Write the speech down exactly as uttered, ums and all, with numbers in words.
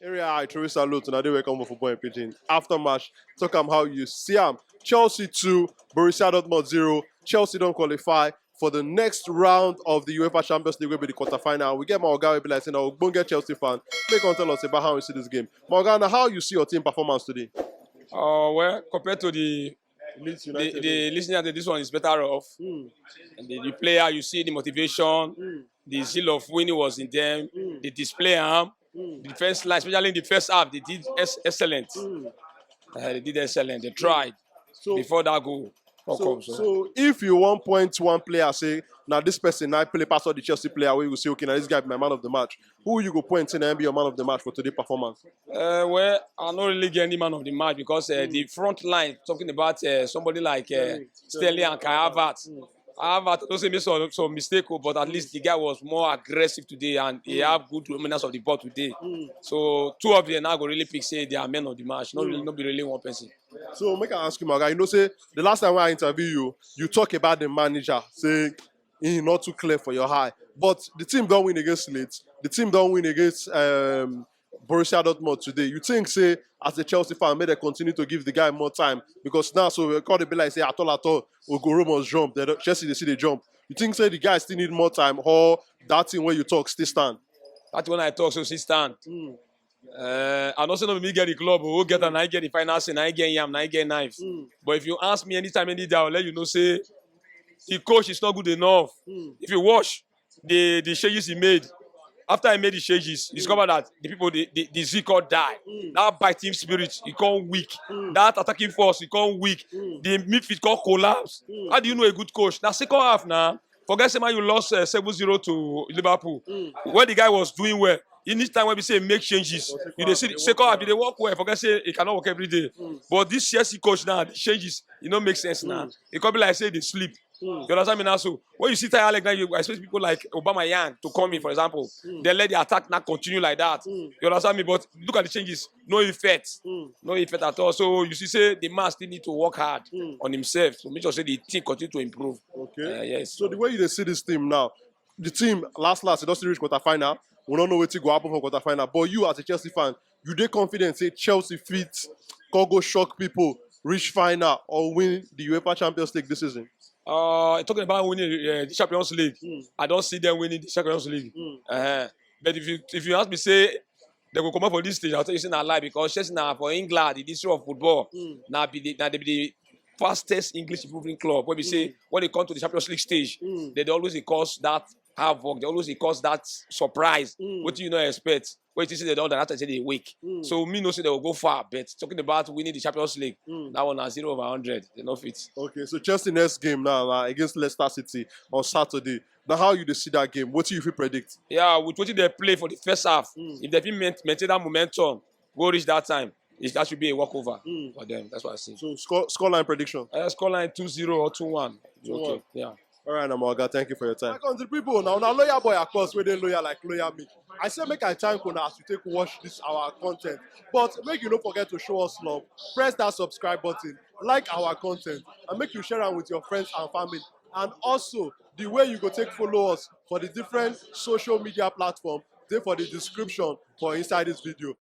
Area I truly salute and I do welcome for Football in Pidgin. After match, talk am how you see am. Chelsea two, Borussia Dortmund zero. Chelsea don't qualify for the next round of the UEFA Champions League, will be the quarterfinal. We get my oga will be like saying, "Oh, go get Chelsea fan." Make on tell us about how you see this game. My oga, now how you see your team performance today? Uh, well, compared to the Leeds the, United. the listening at this one is better off. Mm, And the, the player, you see the motivation, mm, the zeal of winning was in them. mm, They display am. mm. The first line, especially in the first half, they did ex- excellent. Mm. Uh, they did excellent. They tried So, before that goal. so, Come, so. So if you want point one player, say now this person I play past all the Chelsea player, where you go say, "Okay, now this guy be my man of the match." Who you go point in and be your man of the match for today performance? Uh, well, I don't really get any man of the match because uh, the front line, talking about uh, somebody like uh, Sterling and Kai Havertz. Havertz also made some, some mistake, oh, but at least the guy was more aggressive today and he have good dominance of the ball today. Mm. So two of them now go really pick say they are men of the match. Not really, not be really one person. So make I ask you, my guy. You know, say the last time when I interview you, you talk about the manager, say he not too clear for your eye. But the team don't win against Leeds. The team don't win against um, Borussia Dortmund today. You think say as a Chelsea fan, may they continue to give the guy more time because now so we call the be like say at all at all, Ogoro must jump. They don't- Chelsea they see they jump. You think say the guy still need more time or that thing where you talk still stand? That's when I talk so she stand. Mm. Uh, I don't say no me get the club, who get and I get the final say, I get yam, I get knife. Mm. But if you ask me anytime, any day, I'll let you know say the coach is not good enough. Mm. If you watch the the changes he made, after he made the changes, he discovered that the people the the, the Zikor die. Mm. That fighting spirit, he come weak. Mm. That attacking force, he come weak. Mm. The midfield come collapse. Mm. How do you know a good coach? Now second half now, forget say man you lost uh, seven zero to Liverpool. Mm. When the guy was doing well, he need time when we say make changes. But You dey see the second half, you dey work well. Forget say it cannot work every day. Mm. But this Chelsea coach now, the changes, it no make sense now. Mm. It could be like say they sleep. Mm. You understand me now? So when you see tired leg now, you expect people like Obama Yang to come in, for example. Mm. Then let the attack not continue like that. Mm. You understand me? But look at the changes. No effect. Mm. No effect at all. So you see, say the man still need to work hard Mm. on himself. So make sure say the team continue to improve. Okay. Uh, yes. So the way you dey see this team now, the team last last it doesn't reach quarterfinal. We don't know what to go happen for quarterfinal. But you as a Chelsea fan, you dey confident say Chelsea fit can go shock people, reach final or win the UEFA Champions League this season? Uh, talking about winning uh, the Champions League, Mm. I don't see them winning the Champions League. Mm. Uh, but if you if you ask me, say they go come up for this stage, I'll tell you say na lie because Chelsea now for England, the history of football, Mm. now be the, now they be the fastest English improving club. When we say when they come to the Champions League stage, Mm. they, they always dey cause that havoc. They always dey cause that surprise. Mm. What do you not expect? What you see they don't that they wake. Mm. So me no say they will go far, but talking about winning the Champions League, Mm. that one na zero over hundred. They no fit. Okay, so Chelsea next game now uh, against Leicester City on Saturday. Now, how you dey see that game? What do you feel predict? Yeah, with what they play for the first half, Mm. if they fit main- maintain that momentum, go reach that time, it, that should be a walkover Mm. for them. That's what I see. So score scoreline prediction. Uh, scoreline two zero or two one. Two one. Yeah. All right, Amaga, thank you for your time. My country people, now now loyal boy, of course, where they loyal like loyal me. I say make I thank you as you take watch this our content, but make you don't forget to show us love. Press that subscribe button, like our content, and make you share am with your friends and family. And also the way you go take follow us for the different social media platform, they for the description for inside this video.